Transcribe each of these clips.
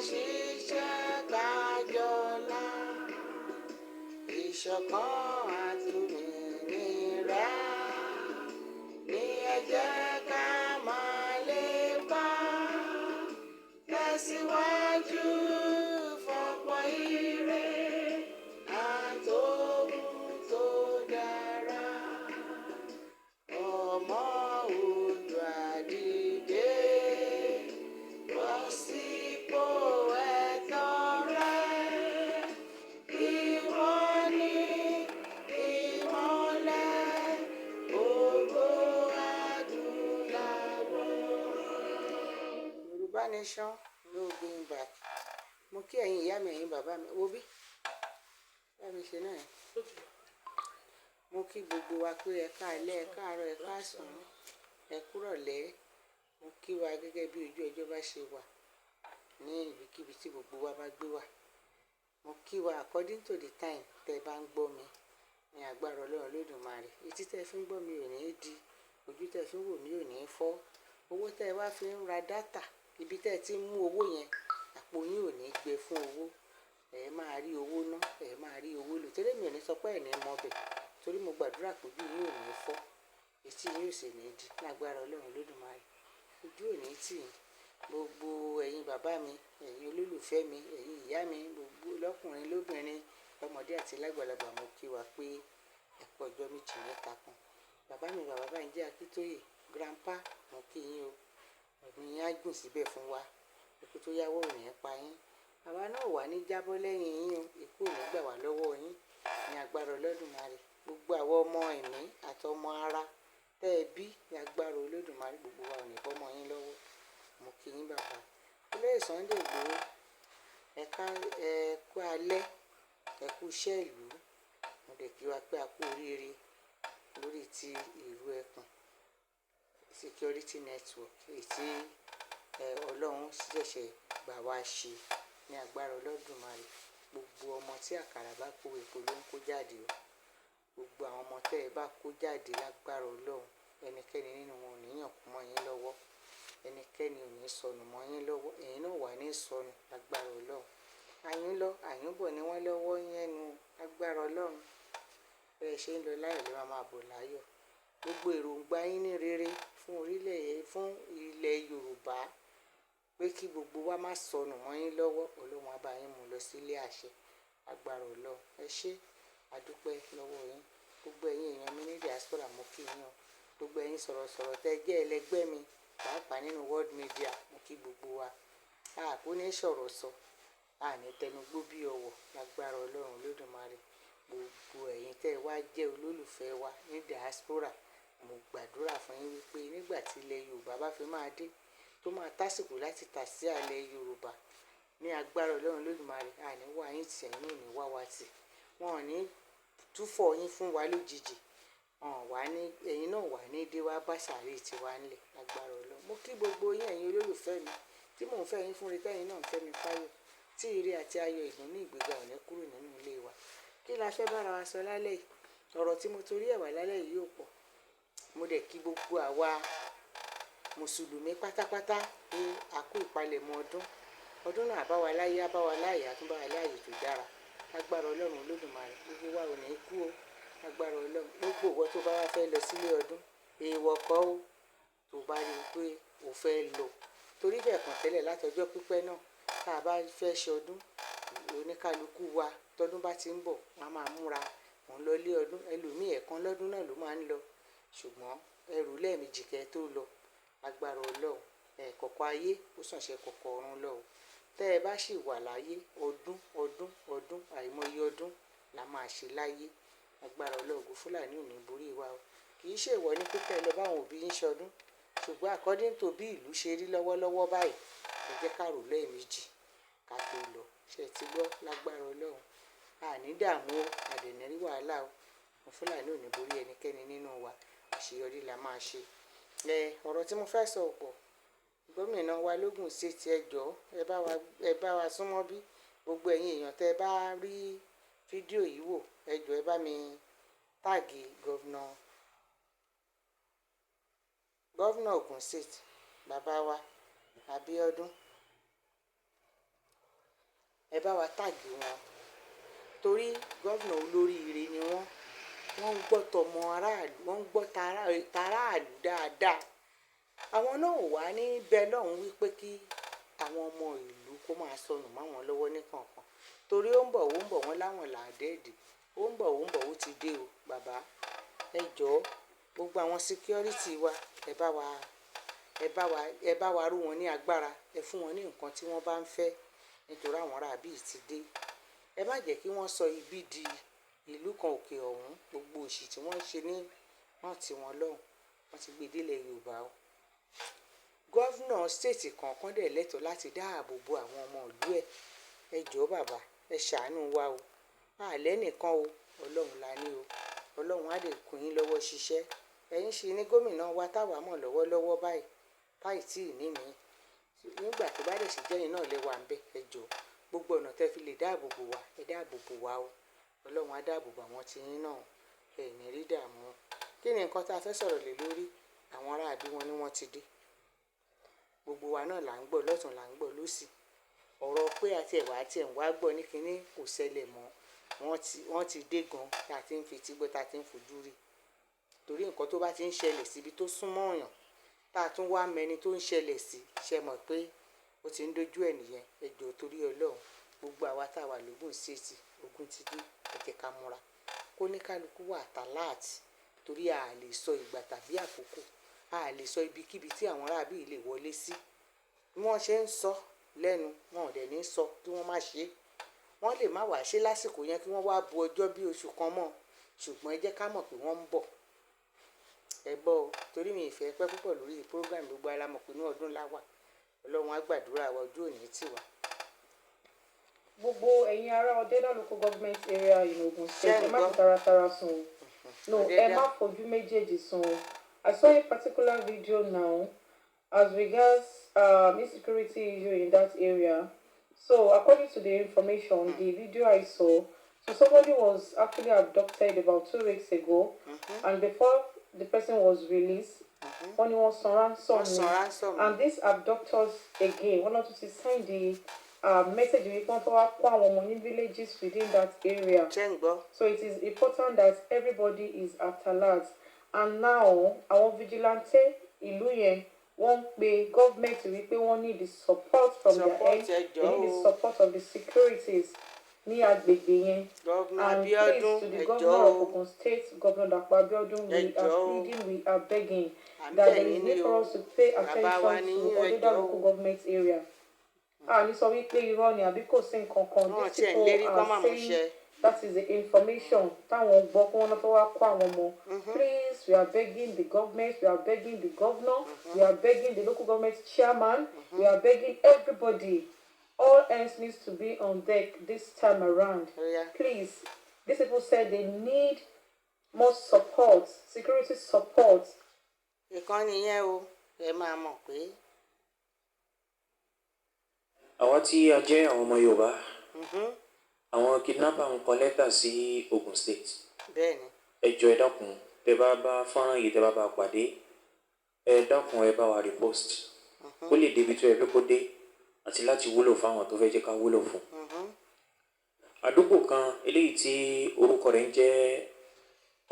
Ṣiṣẹ́ ká jọlá, ìṣọ̀kan àtòmìnira ní ẹ jẹ́ ká máa lépa, tẹ̀síwájú fọ́pọ̀ ire àtòhun tó dára. Ọmọ Oòduà, dìde, bọ́ sípò ẹ̀tọ́ rẹ. Ìwọ ni ìmọ́lẹ̀ gbogbo adúláwọ̀. Yorùbá nation, no going back. Mo kí ẹ̀yin ìyá mi, ẹ̀yin bàbá mi. Wo bí bá mi ṣe náà yẹn. Mo kí gbogbo wa pé ẹ káalẹ́, ẹ káàárọ̀, ẹ káàsán, ẹ kúrọ̀lẹ́. Mo kí wa gẹ́gẹ́ bí ojú ọjọ́ bá ṣe wà ní ibikíbi tí gbogbo wa bá gbé wà. Mo kí wa according to the time tẹ́ ẹ bá ń gbọ́ mi. Ní agbára Ọlọ́run Olódùmarè, etí tẹ́ ẹ fi ń gbọ́ mi ò ní di, ojú tẹ́ ẹ fi ń wò mí ò ní fọ́. Owó tẹ́ ẹ wá fi ń ra data, ibi tẹ́ ẹ ti ń mú owó yẹn, àpò yín ò ní gbẹ fún owó. Ẹ máa rí owó ná, ẹ máa rí owó lò. Torí mi ò ní sọ pé ẹ̀ ní mọ bẹ̀, torí mo gbàdúrà pé ojú yín ò ní fọ́, etí yín ò sì ní di. Ní agbára Ọlọ́run Olódùmarè, ojú ò ní tì yín. Gbogbo ẹ̀yin bàbá mi, ẹ̀yin olólùfẹ́ mi, ẹ̀yin ìyá mi, gbogbo lọ́kùnrin lóbìnrin, lọ́mọdé àti lágbàlagbà, mo kí wa pé ẹ kú ọjọ́ méjì mẹ́ta kan. Bàbá mi, bàbá Bánjí Akíntóyè, grandpa, mo kí yín o. Ẹ̀mí yín á gùn síbẹ̀ fún wa. Ikú tó yáwọ́ ò ní pa yín. Àwa náà wà ní jábọ́ lẹ́yìn yín o. Ikú ò ní gbà wá lọ́wọ́ yín. Ní agbára Olódùmarè, gbogbo àwọn ọmọ ẹ̀mí àti ọmọ ara tẹ́ ẹ bí, ní agbára Olódùmarè, gbogbo wa ò ní bọ́ mọ́ yín lọ́wọ́. Mo kí yín, bàbá. Olóyè Sunday Igboho, ẹ ká ẹ kú alẹ́, ẹ kú iṣẹ́ ìlú. Mo dẹ̀ kí wa pé a kú oríire lórí ti ìlú ẹkùn security network èyí tí Ọlọ́run ṣẹ̀ṣẹ̀ gbà wá ṣe. Ní agbára Olódùmarè, gbogbo ọmọ tí àkàrà bá kó, epo ló ń kó jáde o. Gbogbo àwọn ọmọ tẹ́ ẹ bá kó jáde, lágbára Ọlọ́run, ẹnikẹ́ni nínú wọn ò ní yàn kú mọ́ yín lọ́wọ́, ẹnikẹ́ni ò ní sọnù mọ́ yín lọ́wọ́, ẹ̀yin náà wà ní sọnù lágbára Ọlọ́run. Àyùn lọ, àyùn bọ̀ ni wọ́n lọ́wọ́ yẹnu. Lágbára Ọlọ́run, bẹ́ẹ̀ ṣe ń lọ láyọ̀ ló máa máa bọ̀ láyọ̀. Gbogbo èròǹgbà yín ní rere fún orílẹ̀, fún ilẹ̀ Yorùbá, pé kí gbogbo wa má sọnù mọ́ yín lọ́wọ́, Ọlọ́run á bá yín mú lọ sílé àṣẹ. Agbára Ọlọ́run, ẹ ṣé, a dúpẹ́ lọ́wọ́ yín. Gbogbo ẹ̀yin èèyàn mi ní diaspora, mo kí yín o. Gbogbo ẹ̀yin sọ̀rọ̀sọ̀rọ̀ tẹ́ jẹ́ ẹlẹgbẹ́ mi, pàápàá nínú world media, mo kí gbogbo wa. A kò ní sọ̀rọ̀ sọ, a ní tẹnugbó bí ọwọ̀. Lágbára Ọlọ́run Olódùmarè, gbogbo ẹ̀yin tẹ́ wá jẹ́ olólùfẹ́ wa ní diaspora, mo gbàdúrà fún yín wípé nígbà tí ilẹ̀ Yorùbá bá fi máa dé, tó máa tásìkò láti tà sí àlẹ̀ Yorùbá, ní agbára Ọlọ́run Olódùmarè, a ní wá yín tì, ẹ̀yin náà ò ní wá wa tì. Wọn ò ní túfọ̀ yín fún wa lójijì, wọn wà ní ẹ̀yin náà wà ní dé wá bá sàárè tiwa ńlẹ̀. Lágbára Ọlọ́run, mo kí gbogbo yín, ẹ̀yin olólùfẹ́ mi tí mò ń fẹ́ yín fún re, tẹ́yin náà ń fẹ́ mi fáyọ̀, tí ire àti ayọ̀, ìdùnnú, ìgbéga ò ní kúrò nínú ilé wa. Kí la fẹ́ bára wa sọ lálẹ́ yìí? Ọ̀rọ̀ tí mo torí ẹ̀ wá lálẹ́ yìí ò pọ̀. Mo dẹ̀ kí gbogbo àwa mùsùlùmí pátápátá pé a kú ìpalẹ̀mọ́ ọdún. Ọdún náà, á bá wa láyé, á bá wa láàyè, á tún bá wa láàyè tó dára. Lágbára Ọlọ́run Olódùmarè, gbogbo wa ò ní kú o. Lágbára Ọlọ́run, gbogbo ìwọ tó bá wá fẹ́ lọ sílé ọdún, èèwọ̀ kọ́ o. Tó bá rí i pé o fẹ́ lọ, torí bẹ́ẹ̀ kàn tẹ́lẹ̀ látọjọ́ pípẹ́ náà, tá a bá fẹ́ ṣe ọdún, oníkálukú wa, tọdún bá ti ń bọ̀, wọ́n á máa múra òun lọ ilé ọdún. Ẹlòmíì, ẹ̀ẹ̀kan lọ́dún náà ló máa ń lọ, ṣùgbọ́n ẹrù lẹ́ẹ̀mejì kẹ́ tó lọ. Agbára Ọlọ́run, ẹ̀ kọ̀kọ̀ ayé ó sàn ṣe kọ̀kọ̀ ọ̀run lọ o. Tẹ́ ẹ bá sì wà láyé, ọdún, ọdún, ọdún, àìmọye ọdún la máa ṣe láyé. Agbára Ọlọ́run, ogun Fúlàní ò ní borí wa o. Kì í ṣe ìwọ ní pé kẹ́ ẹ lọ bá àwọn òbí yín ṣọdún, ṣùgbọ́n according to bí ìlú ṣe rí lọ́wọ́lọ́wọ́ báyìí, ẹ jẹ́ ká rò lẹ́ẹ̀mejì ká tó lọ. Ṣé ẹ ti gbọ́? Lágbára Ọlọ́run, a ní dààmú o, a dẹ̀ ní rí wàhálà o. Fúlàní ò ní borí ẹnikẹ́ni nínú wa. Àṣeyọrí la máa ṣe. Ẹ ọ̀rọ̀ tí mo fẹ́ sọ ò pọ̀. Gómìnà wa lógùn State, ẹ jọ̀ọ́, ẹ bá wa súnmọ́ bí. Gbogbo ẹ̀yin èèyàn tẹ́ ẹ bá rí fídíò yìí wò, ẹ jọ̀ọ́, ẹ bá mi tag governor Ogun State, bàbá wa Abíọ́dún. Ẹ bá wa tag wọn, torí governor olóríire ni wọ́n. Wọ́n ń gbọ́ tọmọ aráàlú, wọ́n ń gbọ́ taráàlú dáadáa. Àwọn náà ò wá ní bẹ́ẹ̀ lọ́hùn wípé kí àwọn ọmọ ìlú kó máa sọnù máwọn lọ́wọ́ ní kọ̀ọ̀kan, torí ó ń bọ̀, ó ń bọ̀, wọ́n láwọn làádẹ́ẹ̀dì. Ó ń bọ̀, ó ń bọ̀, ó ti dé o. Bàbá, ẹ jọ̀ọ́, gbogbo àwọn security wa, ẹ bá wa ẹ bá wa ró wọn ní agbára. Ẹ fún wọn ní nǹkan tí wọ́n bá ń fẹ́, nítorí àwọn aráabí ti dé. Ẹ má jẹ́ kí wọ́n sọ ibi di ìlú kan òkè ọ̀hún. Gbogbo òṣì tí wọ́n ń ṣe ní wọ́n ti wọn lọ́hùn, wọ́n ti gbé délẹ̀ Yorùbá o. Governor state kọ̀ọ̀kan dẹ̀ lẹ́tọ̀ọ́ láti dáàbò bo àwọn ọmọ ìlú ẹ̀. Ẹ jọ̀ọ́ bàbá, ẹ ṣàánú wa o. Àlẹ́ nìkan o, Ọlọ́run la ní o. Ọlọ́run á lè kún yín lọ́wọ́ ṣiṣẹ́. Ẹ̀yin ṣì ní gómìnà wa táwa mọ̀ lọ́wọ́lọ́wọ́ báyìí, táì tí ì ní mi. Nígbà tó bá dẹ̀ sì jẹ́yìn náà lẹ wà ń bẹ̀, ẹ jọ̀ọ́, gbogbo ọ̀nà tẹ́ fi lè dáàbò bò wá, ẹ dáàbò bò wá o. Ọlọ́run á dáàbò bò àwọn tiyín náà, ẹ ní rí dààmú. Kí ni nǹkan tá a fẹ́ sọ̀rọ̀ lé lórí? Àwọn aráàbí wọn ni wọ́n ti dé. Gbogbo wa náà là ń gbọ́ lọ́tùn, là ń gbọ́ lósì. Ọ̀rọ̀ pé àti ẹ̀wà àti ẹ̀ ń wá gbọ́ ní kinní kò ṣẹlẹ̀ mọ́. Wọ́n ti dé gan, tá a ti ń fetí gbọ́, tá a ti ń fojú rí. Torí nǹkan tó bá ti ń ṣẹlẹ̀ síbi tó súnmọ́ èèyàn, tá a tún wá mẹni tó ń ṣẹlẹ̀ sí, ṣe mọ̀ pé ó ti ń dojú ẹ̀ nìyẹn. Ẹ jọ̀ọ́, torí Ọlọ́run, gbogbo àwa tá a wà lógùn State, ogun ti dé. Ẹ jẹ́ ká múra, kó ní kálukú wà alert, torí a lè sọ ìgbà tàbí àkókò, a lè sọ ibikíbi tí àwọn aráabí lè wọlé sí. Bí wọ́n ṣe ń sọ lẹ́nu, wọn ò dẹ̀ ní sọ kí wọ́n má ṣe é. Wọ́n lè má wàá ṣe lásìkò yẹn, kí wọ́n wá bu ọjọ́ bí oṣù kan mọ́, ṣùgbọ́n ẹ jẹ́ ká mọ̀ pé wọ́n ń bọ̀. Ẹ gbọ́ o, torí mi ì fẹ́ pẹ́ púpọ̀ lórí program. Gbogbo ara mọ̀ pé inú ọdún la wà. Ọlọ́run á gbàdúrà wa, ojú òní tì wá. Gbogbo ẹ̀yin ará Ọ̀dẹ́dá Local Government Area in Ogun State, Ṣé ẹ ń má gbọ́? fi taratara sùn o. No, ẹ Ọ̀dẹ́dá. má fojú méjèèjì sùn o. I saw a particular video now as regards insecurity issue in that area. So according to the information, the video I saw, so somebody was actually abducted about 2 weeks ago, and before the person was released, wọ́n ní wọ́n san ransom. Wọ́n san ni. Ransom. And these abductors again, wọ́n náà tún ti send the message wípé wọ́n fẹ́ wá kó àwọn ọmọ ní villages within that area. Ṣé ń gbọ́? So it is important that everybody is at alert. And now àwọn vigilante ìlú yẹn, wọ́n ń pe government wípé wọ́n need the support from their Support, end. ẹ They need the jọ̀ọ́ o. support of the securities ní agbègbè yẹn. Governor And please, Abiodun, to the ẹ governor jọ̀ọ́ of o. Ogun State, Governor Dapo Abiodun, Ẹ we are jọ̀ọ́ o. pleading, we are begging À ń that bẹ̀ there is yín need ní for o. us to pay Bàbá wa attention ní to yín, ẹ Odeda jọ̀ọ́ Local o. Government Area. A ní sọ wípé irọ́ ni àbí kò sí nǹkan kan. Wọn These tiẹ̀ ń people lérí kọ́ are má mú saying ṣẹ. that is the information táwọn gbọ́ pé wọ́n náà fẹ́ wá kó àwọn ọmọ. Please, we are begging the government, we are begging the governor, we are begging the local government chairman, we are begging everybody. All hands needs to be on deck this time around. Ó yá. Please, these people said they need more support, security support. Ìkànnì yẹn o, ẹ máa mọ̀ pé Àwa tí a jẹ́ àwọn ọmọ Yorùbá, àwọn kidnapper ń kọ lẹ́tà sí Ogun State. Bẹ́ẹ̀ ni. Ẹ jọ̀ọ́, ẹ dákun, tẹ́ bá bá fọ́nrán yìí, tẹ́ bá bá pàdé, ẹ dákun, ẹ bá wa repost kó lè débi tó yẹ pé kó dé àti láti wúlò fáwọn tó fẹ́ jẹ́ ká wúlò fún. Àdúgbò kan eléyìí tí orúkọ rẹ̀ ń jẹ́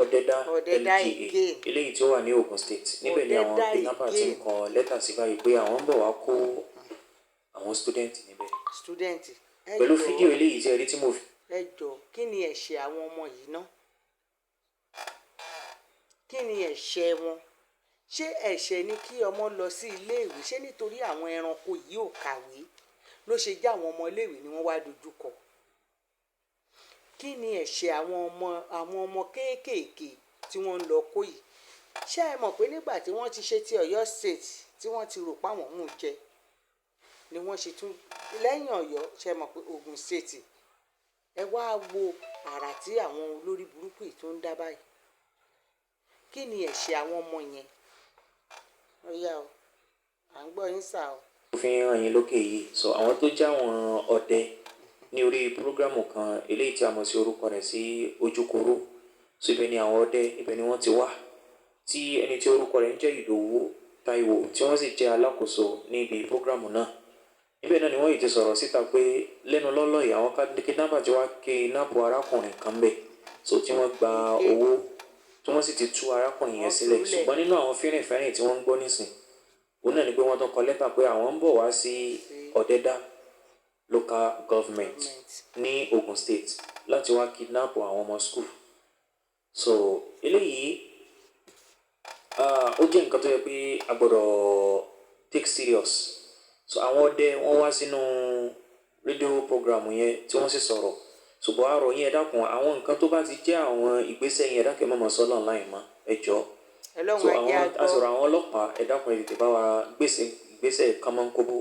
Ọ̀dẹ́dá Ọ̀dẹ́dá LGA again. eléyìí tí ó wà ní Ogun State, níbẹ̀ ni àwọn Ọ̀dẹ́dá kidnapper ti ń again. kọ lẹ́tà sí báyìí pé àwọn ń bọ̀ wá kó àwọn student níbẹ̀. Student, ẹ Pẹ̀lú jọ̀ọ́. fídíò eléyìí tí ẹ rí tí mo fi Ẹ jọ̀ọ́, kí ni ẹ̀ṣẹ̀ àwọn ọmọ yìí ná? Kí ni ẹ̀ṣẹ̀ wọn? Ṣé ẹ̀ṣẹ̀ ni kí ọmọ lọ sí iléèwé? Ṣé nítorí àwọn ẹranko yìí ò kàwé ló ṣe jẹ́ àwọn ọmọ iléèwé ni wọ́n wá dojú kọ? Kí ni ẹ̀ṣẹ̀ àwọn ọmọ kéékèèké tí wọ́n ń lọ kó yìí? Ṣé ẹ mọ̀ pé nígbà tí wọ́n ti ṣe ti Ọ̀yọ́ State, tí wọ́n ti rò páwọn mú jẹ, ni wọ́n ṣe tún lẹ́yìn Ọ̀yọ́? Ṣe mọ̀ pé Ogun State, ẹ wá wo àrà tí àwọn olórí burúkú yìí tó ń dá báyìí. Kí ni ẹ̀ṣẹ̀ àwọn ọmọ yẹn? Ó yá o, à ń gbọ́ yín sà o. fi hàn yín lókè yìí sọ àwọn tó já àwọn ọdẹ ní orí prógrámù kan eléyìí tí a mọ̀ sí orúkọ rẹ̀ sí Ojúkòrò. So ibẹ̀ ni àwọn ọdẹ, ibẹ̀ ni wọ́n ti wá, tí ẹni tí orúkọ rẹ̀ ń jẹ́ Ìdòwú Táíwò, tí wọ́n sì jẹ́ alákòóso níbi prógrámù náà. Níbẹ̀ náà ni wọ́n yìí ti sọ̀rọ̀ síta pé lẹ́nu lọ́lọ́ yìí, àwọn kidnapper ti wá kidnap arákùnrin kan bẹ̀, so tí wọ́n gba owó, tí wọ́n sì ti tú arákùnrin yẹn Wọ́n sílẹ̀. túlẹ̀. Ṣùgbọ́n nínú àwọn fínrìnfẹ́rìn tí wọ́n ń gbọ́ nísìn, òun náà ni pé wọ́n tún kọ lẹ́tà pé àwọn ń bọ̀ wá sí Ọ̀dẹ́dá Local Government ní Ogun State láti wá kidnap àwọn ọmọ school. So eléyìí, ó jẹ́ nǹkan tó yẹ pé a gbọ́dọ̀ take serious. So àwọn ọdẹ, wọ́n wá sínú rédíò program yẹn tí wọ́n sì sọ̀rọ̀, ṣùgbọ́n àrò yẹn, ẹ dákun, àwọn nǹkan tó bá ti jẹ́ àwọn ìgbésẹ̀ yẹn, ẹ dákun, ẹ má máa sọ online mọ́, ẹ jọ̀ọ́. Ọlọ́run So á jẹ́ àwọn á gbọ́. asọ̀rọ̀ àwọn ọlọ́pàá, ẹ dákun, ẹ tètè bá wa gbèsè ìgbésẹ̀ kánmọ́nkóbó.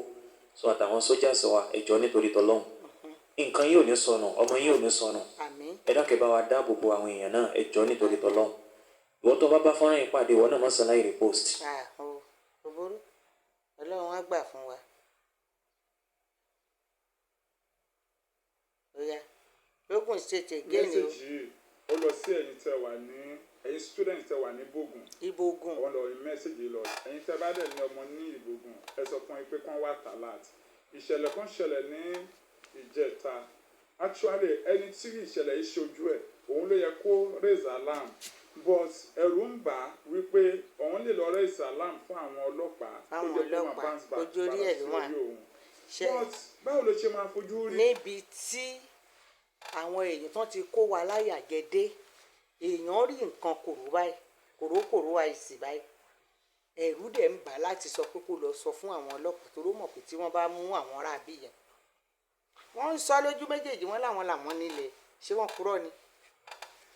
So àtàwọn sójà sọ wa, ẹ jọ̀ọ́, nítorí tọlọ́hun, nǹkan yìí ò ní sọnù, ọmọ yìí ò ní sọnù. Àmín. Ẹ dákun, ẹ bá wa dáàbò bo àwọn èèyàn náà, ẹ jọ̀ọ́, nítorí tọlọ́hun. Ìwọ tó bá bá fọ́nrán yìí pàdé, ìwọ náà má ṣaláì repost. Ah, o ò burú, Ọlọ́run á gbà fún wa. Ó yá, Ogun State again o. Message yìí, ó lọ sí ẹ̀yin tẹ́ wà ní, ẹ̀yin student tẹ́ wà ní Bógùn. Ibogun. Wọ́n lọ message yìí lọ. Ẹ̀yin tẹ́ bá dẹ̀ ní ọmọ ní Ìbògùn, ẹ sọ fún yín pé kán wà alert. Ìṣẹ̀lẹ̀ kan ṣẹlẹ̀ ní ìjẹta. Actually, ẹni tí ìṣẹ̀lẹ̀ yìí ṣojú ẹ̀, òun ló yẹ kó raise alarm, but ẹ̀rù ń bà á wípé òun lè lọ raise alarm fún àwọn ọlọ́pàá tó Fáwọn jẹ́ kó máa ọlọ́pàá, bounce back ojú orí padà ẹ̀ sí ló wà. orí òun. Ṣe But báwo ló ṣe máa fojú rí? Níbi tí àwọn èèyàn tán ti kó wa láyà jẹ dé, èèyàn rí nǹkan kòró báyìí, kòrókòró àìsí báyìí, ẹ̀rù dẹ̀ ń bà á láti sọ pé kó lọ sọ fún àwọn ọlọ́pàá, tó ló mọ̀ pé tí wọ́n bá mú àwọn aráabí yẹn, wọ́n ń sọ lójú méjèèjì, wọ́n láwọn làwọn nílẹ̀. Ṣé wọ́n purọ́ ni?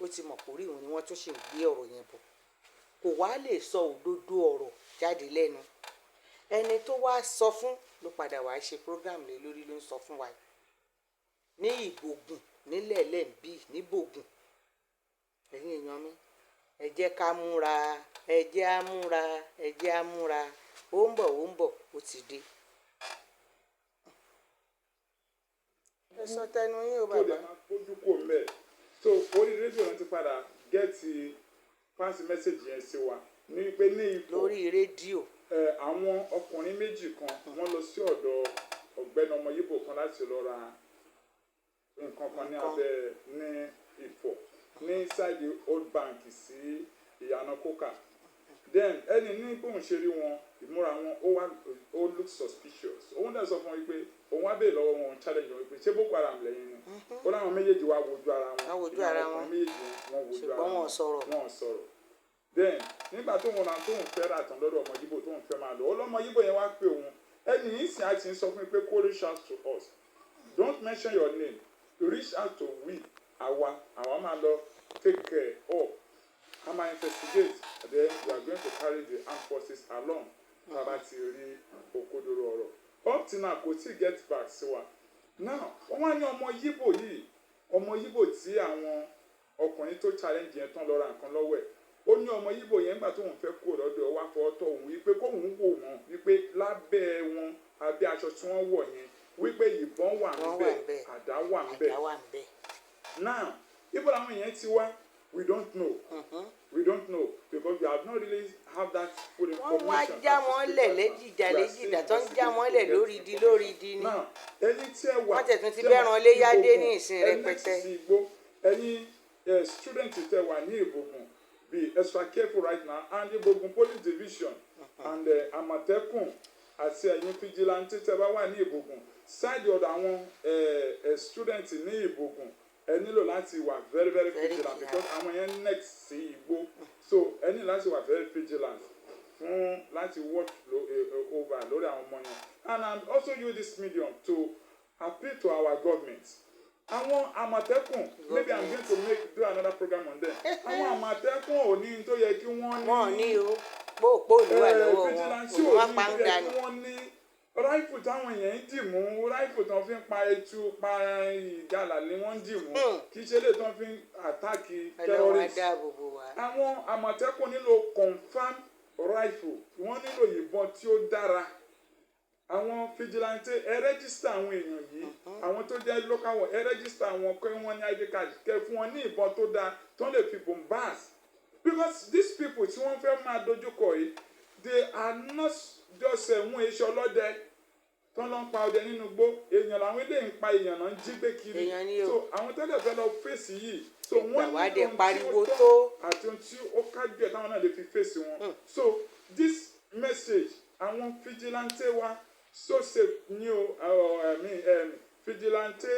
Ó ti mọ̀ kórìí òun ni wọ́n tún ṣì ń gbé ọ̀rọ̀ yẹn bọ̀. Kò wá lè sọ òdodo ọ̀rọ̀ jáde lẹ́nu. Ẹni tó wá sọ fún ló padà wá ṣe program lé lórí, ló ń sọ fún wa ní Ìbògùn nílẹ̀ lẹ́ǹbí níbògùn. Ẹ̀yin èèyàn mi, ẹ jẹ́ ká múra, ẹ jẹ́ á múra, ẹ jẹ́ á múra. Ó ń bọ̀, ó ń bọ̀, ó ti dé. Ẹ sọ tẹnu yín o. Tó Bàbá. dẹ̀ máa bójú kò mẹ́. So orí rédíò náà ti padà get pass message yẹn sí wa ní pé ní ipò Lórí rédíò. Ẹ, àwọn ọkùnrin méjì kan, wọ́n lọ sí ọ̀dọ̀ ọ̀gbẹ́ni ọmọ Yíbò kan láti lọ ra nǹkan kan ní Nǹkan. abẹ́ ní Ifọ̀, ní side Old Bank sí ìyànà Kókà. Then ẹni ní bóun ṣe rí wọn, ìmúra wọn, ó wá ó look suspicious. Òun dẹ̀ sọ fún wọn pé òun wá béèrè lọ́wọ́ wọn, challenge wọn pé ṣé Boko Haram lẹ́yìn ni? Ó láwọn méjèèjì wá wojú ara wọn. Wọ́n wojú Ìyẹn ara àwọn wọn. ọkùnrin méjèèjì, wọ́n wojú ara Ṣùgbọ́n wọn ò sọ̀rọ̀. Wọn ò sọ̀rọ̀. Then nígbà tóun ra tóun fẹ́ rà tán lọ́dọ̀ ọmọ Yíbò tóun fẹ́ máa lọ, ọlọ́mọ Yíbò yẹn wá pé òun, ẹni yìí sì á ti ń sọ fún mi pé kó reach out to us, don't mention your name, reach out to we, àwa máa lọ take care of, a máa investigate, then we are going to carry the armed forces along tá a bá ti rí òkodoro ọ̀rọ̀. Up till now, kò tí get back sí wa. Now wọ́n wá ní ọmọ Yíbò yìí, ọmọ Yíbò tí àwọn ọkùnrin tó challenge yẹn tán lọ ra nǹkan lọ́wọ́ ẹ̀, ó ní ọmọ Yíbò yẹn, nígbà tóun fẹ́ kó lọ́dọ̀ ẹ̀, wá fọwọ́ tọ́ òun wípé kóun wò wọ́n, wípé lábẹ́ wọn, abẹ́ aṣọ tí wọ́n wọ̀ yẹn, wípé ìbọn wà Wọ́n wà ńbẹ̀, ńbẹ̀. àdá wà ńbẹ̀. Àdá wà ńbẹ̀. Now, ibo làwọn èèyàn ti wá? We don't know, we don't know, because we have not really have that full Wọ́n wá information. Já wọn lẹ̀ léjìjà léjìjà tó ń já wọn lẹ̀ lórí di lórí di ni. Now, ẹ̀yin tí ẹ wà Wọ́n tẹ̀ tún ti tẹ́ bẹ́ran léyá dé ní Ìbògùn, ìsìn ẹ rẹpẹtẹ. next sí igbó. Ẹ̀yin student tẹ́ wà ní Ìbògùn, be extra careful right now, and Ìbògùn Police Division and Àmọ̀tẹ́kùn àti ẹ̀yin vigilante tẹ́ bá wà ní Ìbògùn, side ọ̀dọ̀ àwọn student ní Ìbògùn, ẹ nílò láti wà very very Very vigilant careful. because àwọn yẹn next sí igbó. So ẹ ní láti wà very vigilant fún láti watch over lórí àwọn ọmọ yẹn. And I'm also use this medium to appeal to our government, àwọn Àmọ̀tẹ́kùn. Maybe I'm going to make do another program on them. Àwọn Àmọ̀tẹ́kùn ò ní tó yẹ kí wọ́n ní. Wọn ò ní o, póòpó ìlú wà lọ́wọ́ wọn. Vigilante òun ò wọn ní pa tó ń yẹ dànù. kí wọ́n ní. Rifle táwọn èèyàn ń dì mú, rifle tó fi ń pa etu, pa ìgalà ni wọ́n ń dì mú, kì í ṣe lè tó fi ń attack Ọlọ́run á terrorists. dáàbò bò wá. Àwọn Àmọ̀tẹ́kùn nílò confam rifle, wọ́n nílò ìbọn tí ó dára. Àwọn vigilante, ẹ register àwọn èèyàn yìí, àwọn tó jẹ́ local one, ẹ register àwọn, kẹ́ wọ́n ní ID card, kẹ́ fún wọn ní ìbọn tó dáa tó lè fi bombast, because these people tí wọ́n fẹ́ máa dojúkọ yìí, they are not just wọn iṣẹ́ ọlọ́dẹ. Tán lọ ń pa ọdẹ nínú igbó, èèyàn làwọn eléyìí ń pa, èèyàn náà ń jí gbé kiri. Èèyàn ni o. So àwọn tẹ́lẹ̀ fẹ́ lọ fèsì yìí, so Ìgbà wọ́n wá ní dẹ̀ ohun tí pariwo ó tọ́ tó. àti ohun tí ó kájú ẹ̀ táwọn náà lè fi fèsì wọn. So this message, àwọn vigilante wa, so safe ní o, I mean, vigilante,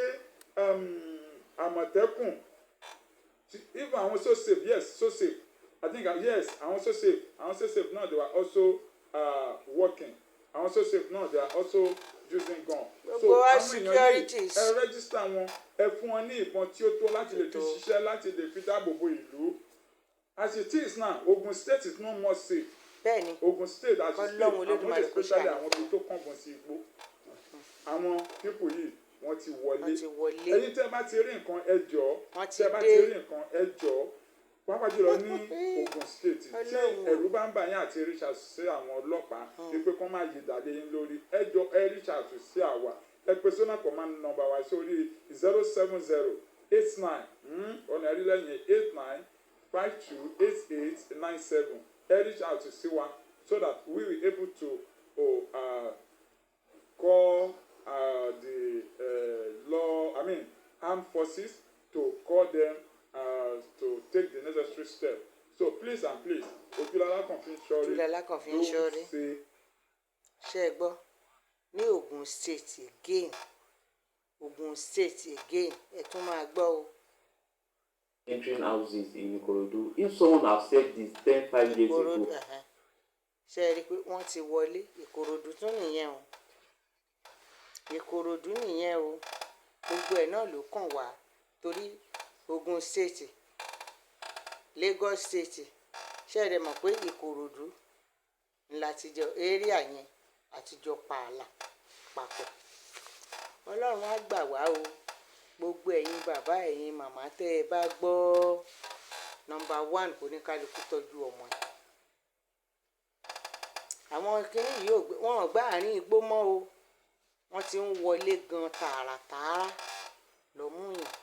Àmọ̀tẹ́kùn, even àwọn so safe, yes, so safe, I think, yes, àwọn so safe, àwọn so safe náà, they were also working. Àwọn so safe náà, they are also using gun. So Gbogbo wa àwọn èèyàn yìí, securities. ẹ register wọn, ẹ fún wọn ní ìbọn tí ó tó láti lè fi Tó. ṣiṣẹ́, láti lè fi dáàbò bo ìlú. As it is now, Ogun State is no more safe. Bẹ́ẹ̀ ni. Ogun State as it Kọ́lọ́run state, àwọn Olódùmarè kó especially ṣàánú àwọn ibi tó kàngun sí igbó, àwọn people yìí, wọ́n ti wọlé. Wọ́n ti wọlé. Ẹ̀yin tẹ́ bá ti rí nǹkan, ẹ jọ̀ọ́. Wọ́n ti Tẹ́ bá dé. ti rí nǹkan, ẹ jọ̀ọ́, pàápàá jùlọ ní Ogun State, tí Ọlọ́run o. ẹ̀rù bá ń bà yín àti reach out sí àwọn ọlọ́pàá wípé kán má yí ìdálé yín lórí, ẹ jọ̀ọ́, ẹ reach out sí àwa. Ẹ pè Sona Command number wa sórí 070 89, ọ̀nà ẹ̀rí lẹ́yìn 89 52 88 97. Ẹ reach out sí wa so that we will able to, oh, call the law, I mean, armed forces, to call them to take the necessary step. So please and please, Ojúlọ́lá kan fi ń ṣọ́rí. Ojúlọ́lá kan fi ń ṣọ́rí. Don't say. Ṣé ẹ gbọ́? Ní Ogun State again, Ogun State again, ẹ tún máa gbọ́ o. Entering houses in Ikorodu. If someone have said this 10, 5 years Ìkòròdú ago, ẹ̀hẹ́n. Ṣé ẹ rí i pé wọ́n ti wọlé? Ìkòròdú tún nìyẹn o, Ìkòròdú nìyẹn o. Gbogbo ẹ̀ náà ló kàn wá torí Ogun State, Lagos State. Ṣé ẹ dẹ̀ mọ̀ pé Ìkòròdú ńlá ti jọ area yẹn àtijọ́ pààlà papọ̀? Ọlọ́run á gbà wá o. Gbogbo ẹ̀yin bàbá, ẹ̀yin màmá, tẹ́ ẹ bá gbọ́, number one, oníkálukú tọ́jú ọmọ ẹ̀. Àwọn kinní yìí ò gbé wọn ò gbá àárín igbó mọ́ o. Wọ́n ti ń wọlé gan tààràtààrà lọ mú yàn.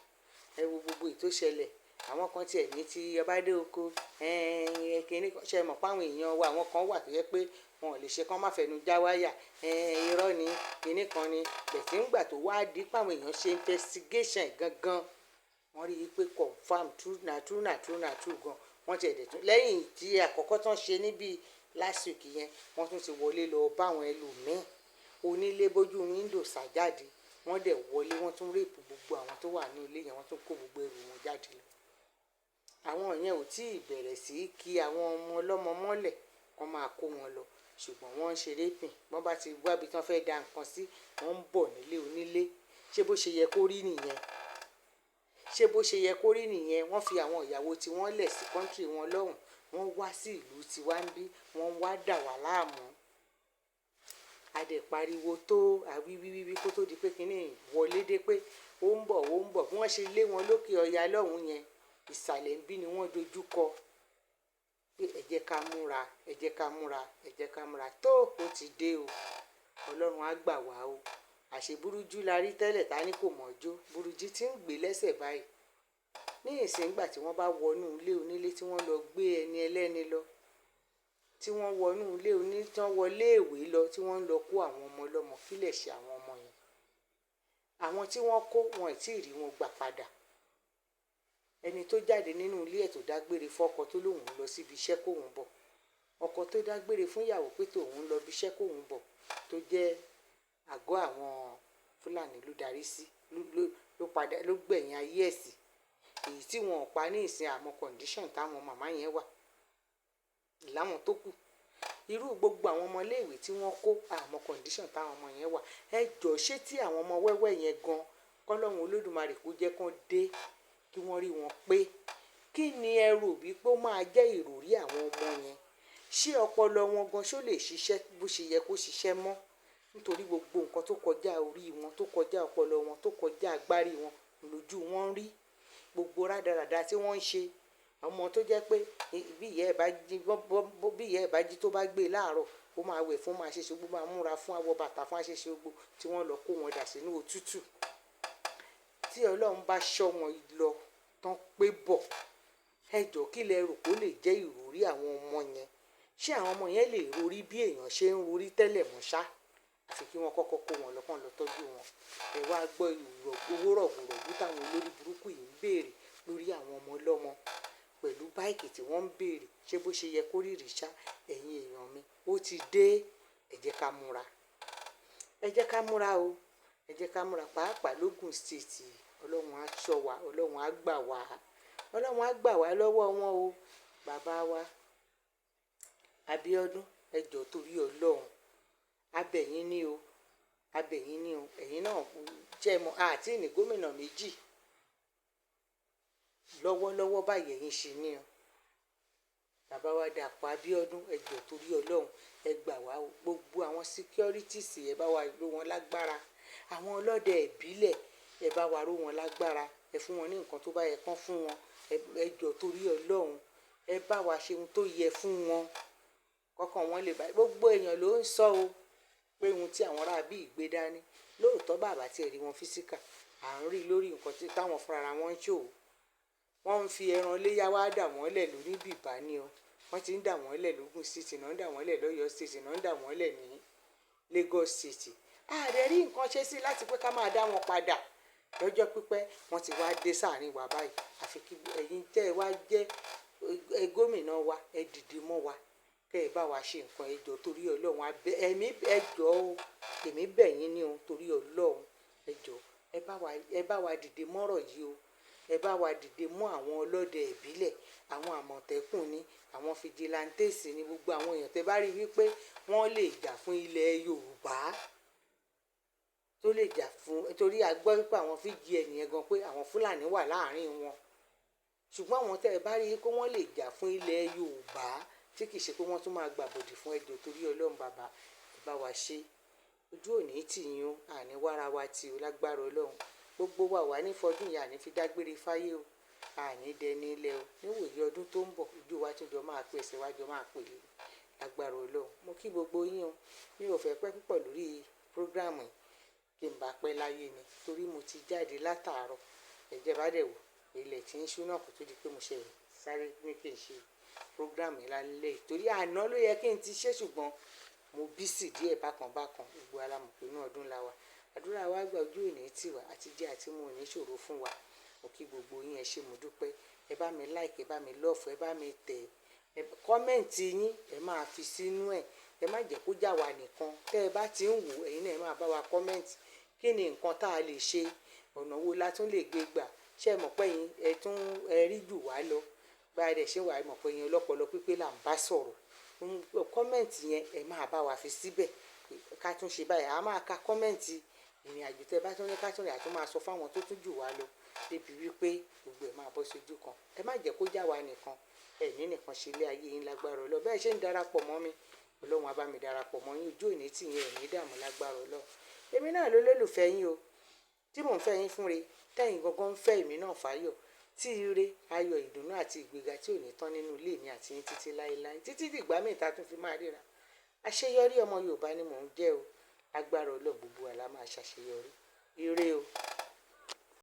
Ẹ wo gbogbo èyí tó ṣẹlẹ̀. Àwọn kan tiẹ̀ ní ti ọbádé oko kinní kan. Ṣe mọ̀ páwọn èèyàn wa, àwọn kan wà tó yẹ pé wọn ò lè ṣe kán má fẹnu já wáyà, irọ́ ni, kinní kan ni bẹ̀tí. Ńgbà tó wá di páwọn èèyàn ṣe investigation gangan, wọ́n rí i pé confam, true na true na true na true gan. Wọ́n ti ẹ̀dẹ̀ tún lẹ́yìn tí àkọ́kọ́ tán ṣe níbi last week yẹn, wọ́n tún ti wọlé lọ bá àwọn ẹlòmíín, onílé bójú window sàjáde. Wọ́n dẹ̀ wọlé, wọ́n tún rape gbogbo àwọn tó wà ní ilé yẹn, wọ́n tún kó gbogbo ẹrù wọn jáde lọ. Àwọn yẹn ò tí ì bẹ̀rẹ̀ sí í kí àwọn ọmọ ọlọ́mọ mọ́lẹ̀ kán máa kó wọn lọ, ṣùgbọ́n wọ́n ń ṣe raping. Wọ́n bá ti wábi tán fẹ́ da nǹkan sí, wọ́n ń bọ̀ nílé onílé. Ṣé bó ṣe yẹ kó rí nìyẹn? Ṣé bó ṣe yẹ kó rí nìyẹn? Wọ́n fi àwọn ìyàwó tí wọ́n lẹ̀ sí country wọn lọ́hùn, wọ́n wá sí ìlú tiwa ń bí, wọ́n wá dà wá láàmú. A dẹ̀ pariwo tó àwíwíwíwí kó tó di pé kínní wọlé dé pé ó ń bọ̀, ó ń bọ̀. Bí wọ́n ṣe lé wọn lókè ọya lọ́hùn yẹn, ìsàlẹ̀ ń bí ni wọ́n dojú kọ pé ẹ jẹ́ ká múra, ẹ jẹ́ ká múra, ẹ jẹ́ ká múra tó. Ó ti dé o. Ọlọ́run á gbà wá o. Àṣé burújú la rí tẹ́lẹ̀ ta ní kò mọ̀ọ́jó. Burújí tí ń gbé lẹ́sẹ̀ báyìí ní ìsìngbà tí wọ́n bá wọnú ilé onílé, tí wọ́n lọ gbé ẹni ẹlẹ́ni lọ, tí wọ́n wọnú ilé oní, tí wọ́n wọlé ìwé lọ, tí wọ́n ń lọ kó àwọn ọmọ ọlọ́mọ, kílẹ̀ ṣe àwọn ọmọ yẹn? Àwọn tí wọ́n kó wọn ì tí ì rí wọn gbà padà. Ẹni tó jáde nínú ilé ẹ̀, tó dágbére fọ́kọ, tó lóun ń lọ síbi iṣẹ́ kóun bọ̀, ọkọ tó dágbére fún ìyàwó pé tòun ń lọ bí iṣẹ́ kóun bọ̀, tó jẹ́ àgọ́ àwọn Fúlàní ló darí sí, ló padà ló gbẹ̀yìn ayé ẹ̀ sí. Èyí tí wọn ò pa ní ìsìn, àmọ́ condition táwọn màmá yẹn wà láwọn tó kù, irú gbogbo àwọn ọmọléèwé tí wọ́n kó, àmọ́ condition táwọn ọmọ yẹn wà. Ẹ jọ, ṣé tí àwọn ọmọ wẹ́wẹ́ yẹn gan, kọ́lọ́run Olódùmarè kó jẹ́ kán dé, kí wọ́n rí wọn pé, kí ni ẹ rò bí pé ó máa jẹ́ ìròrí àwọn ọmọ yẹn? Ṣé ọpọlọ wọn gan ṣó lè ṣiṣẹ́ bó ṣe yẹ kó ṣiṣẹ́ mọ́? Nítorí gbogbo nǹkan tó kọjá orí wọn, tó kọjá ọpọlọ wọn, tó kọjá agbárí wọn lójú wọn ń rí, gbogbo rádaràda tí wọ́n ń ṣe. Ọmọ tó jẹ́ pé bí ìyá ẹ̀ bá jí, tó bá gbé e láàárọ̀, ó máa wẹ̀ fún, máa ṣe ṣe gbogbo, máa múra fún, àwọ̀ bàtà fún, àṣeṣe gbogbo, tí wọ́n lọ kó wọn dà sínú òtútù, tí Ọlọ́run bá ṣọ́ wọn lọ tán pé bọ̀, ẹ jọ̀ọ́, kí lẹ rò kó lè jẹ́ ìròrí àwọn ọmọ yẹn? Ṣé àwọn ọmọ yẹn lè rorí bí èèyàn ṣe ń rorí tẹ́lẹ̀ mọ́ ṣá? Àfi kí wọ́n kọ́kọ́ kó wọn lọ, kán lọ tọ́jú wọn. Ẹ wá gbọ́ owó rọ̀gùrọ̀gù táwọn olórí burúkú yìí ń béèrè lórí àwọn ọmọ ọlọ́mọ pẹ̀lú bike tí wọ́n ń béèrè. Ṣé bó ṣe yẹ kó rí rí ṣá? Ẹ̀yin èèyàn mi, ó ti dé. Ẹ jẹ́ ká múra, ẹ jẹ́ ká múra o, ẹ jẹ́ ká múra, pàápàá lógùn State. Ọlọ́run á ṣọ́ wa, Ọlọ́run á gbà wá, Ọlọ́run á gbà wá lọ́wọ́ wọn o. Bàbá wa Abíọ́dún, ẹ jọ̀ọ́, torí Ọlọ́run, abẹ̀yìn ní o, abẹ̀yìn ní o. Ẹ̀yin náà jẹ́ mọ́ àti ní gómìnà méjì lọ́wọ́lọ́wọ́ báyìí, ẹ̀yin ṣì ní o. Bàbá wa Dàpọ̀ Abíọ́dún, ẹ jọ̀ọ́, torí Ọlọ́run, ẹ gbà wá o. Gbogbo àwọn securities, ẹ bá wa ró wọn lágbára. Àwọn ọlọ́dẹ ìbílẹ̀, ẹ bá wa ró wọn lágbára. Ẹ fún wọn ní nǹkan tó bá yẹ kán fún wọn. Ẹ jọ̀ọ́, torí Ọlọ́run, ẹ bá wa ṣe ohun tó yẹ fún wọn, kọ́kàn wọn lè bá. Gbogbo èèyàn ló ń sọ o pé ohun tí àwọn aráabí gbé dání lóòótọ́, bàbá tí ẹ rí wọn physical, à ń rí lórí nǹkan tí táwọn fúnra wọn ń ṣòwò. Wọ́n ń fi ẹran léyà wá dà wọ́n lẹ̀ lórí bìbá ni o. Wọ́n ti ń dà wọ́n lẹ̀ lógùn State náà, ń dà wọ́n lẹ̀ lọ́yọ̀ọ́ State náà, ń dà wọ́n lẹ̀ ní Lagos State. Ààrẹ rí nǹkan ṣe sí láti pé ká máa dá wọn padà lọ́jọ́ pípẹ́. Wọ́n ti wá dé sáàrin wa báyìí. Àfi kí ẹ̀yin tẹ́ ẹ wá jẹ́ ẹ gómìnà wa, ẹ dìde mọ́ wa, kẹ́ ẹ bá wa ṣe nǹkan. Ẹ jọ̀ọ́, torí Ọlọ́run, abẹ ẹ̀mí, ẹ jọ̀ọ́ o, èmi bẹ̀ yín ní o, torí Ọlọ́run, ẹ jọ̀ọ́, ẹ bá wa dìde mọ́rọ̀ yìí o. Ẹ bá wa dìde mọ́ àwọn ọlọ́dẹ ìbílẹ̀, àwọn Àmọ̀tẹ́kùn ní, àwọn vigilantes ní, gbogbo àwọn èèyàn tẹ́ bá rí wípé wọ́n lè jà fún ilẹ̀ Yorùbá, tó lè jà fún, torí a gbọ́ wípé àwọn fíjì ẹnìyẹn gan pé àwọn Fúlàní wà láàrin wọn. Ṣùgbọ́n àwọn tẹ́ ẹ bá rí pé wọ́n lè jà fún ilẹ̀ Yorùbá, tí kì í ṣe pé wọ́n tún máa gbàbọ̀dì fún, ẹ jọ̀ọ́, torí Ọlọ́run, bàbá, ẹ bá wa ṣe. Ojú òní tì yín o, àní wára wa tì o. Lágbára Ọlọ́run, gbogbo wa wà ní fọdún yìí, àní fi dágbére fáyé o, àní dẹni ilẹ̀ o. Níwòye ọdún tó ń bọ̀, ojú wa tún jọ máa pèsè wájọ máa pèlè lágbára Ọlọ́run. Mo kí gbogbo yín o. Mi ò fẹ́ pẹ́ púpọ̀ lórí program yìí, kí n bá pẹ́ láyé ni, torí mo ti jáde látàárọ̀. Ẹ̀jẹ̀ bá dẹ̀ wò, ilẹ̀ tí ń ṣú náà kó tó di pé mo ṣe sáré ní kí n ṣe program yìí lálẹ́ yìí, torí àná ló yẹ kí n ti ṣe, ṣùgbọ́n mo busy díẹ̀ bákan bákan. Gbogbo wa la mọ̀ pé inú ọdún la wà. Àdúrà wa gbà, ojú òní tì wá, àti jẹ àti mu ò ní ṣòro fún wa. Mo kí gbogbo yín, ẹ ṣé, mo dúpẹ́. Ẹ bá mi like, ẹ bá mi love, ẹ bá mi tẹ̀ ẹ comment yín, ẹ máa fi sínú ẹ̀. Ẹ má jẹ́ kó já wa nìkan. Tẹ́ ẹ bá ti ń wò, ẹ̀yin náà ẹ máa bá wa comment. Kí ni nǹkan tá a lè ṣe? Ọ̀nà wo la tún lè gbé gbà? Ṣé ẹ mọ̀ pé ẹ̀yin ẹ tún ẹ rí jù wá lọ? Bá a dẹ̀ ṣe wà, ẹ mọ̀ pé ẹ̀yin ọlọ́pọlọ pípé là ń bá sọ̀rọ̀. Comment yẹn, ẹ máa bá wa fi síbẹ̀, ká tún ṣe báyìí. A máa ka comment. Ìrìn àjò tẹ́ bá tún ní ká tún rìn, àtún máa sọ fáwọn tó tún jù wá lọ, débi wípé gbogbo ẹ̀ máa bọ́ sójú kan. Ẹ má jẹ́ kó já wa nìkan. Ẹ̀ní nìkan ṣe ilé ayé yín lágbára Ọlọ́run. Bẹ́ẹ̀ ṣe ń darapọ̀ mọ́ mi, Ọlọ́run á bá mi darapọ̀ mọ́ yín. Ojú òní tì yín, ẹ̀ ní dààmú lágbára Ọlọ́run. Èmi náà ló lólùfẹ́ yín o, tí mò ń fẹ́ yín fún re, tẹ́yìn gangan ń fẹ́ èmi náà fáyọ̀, tí ire, ayọ̀, ìdùnnú àti ìgbéga tí ò ní tán nínú ilé mi àti yín títí láéláé, títí dìgbà míì tá a tún fi máa ríra. Àṣeyọrí ọmọ Yorùbá ni mò ń jẹ́ o. Agbára Ọlọ́run, gbogbo wa la máa ṣàṣeyọrí. Ire o.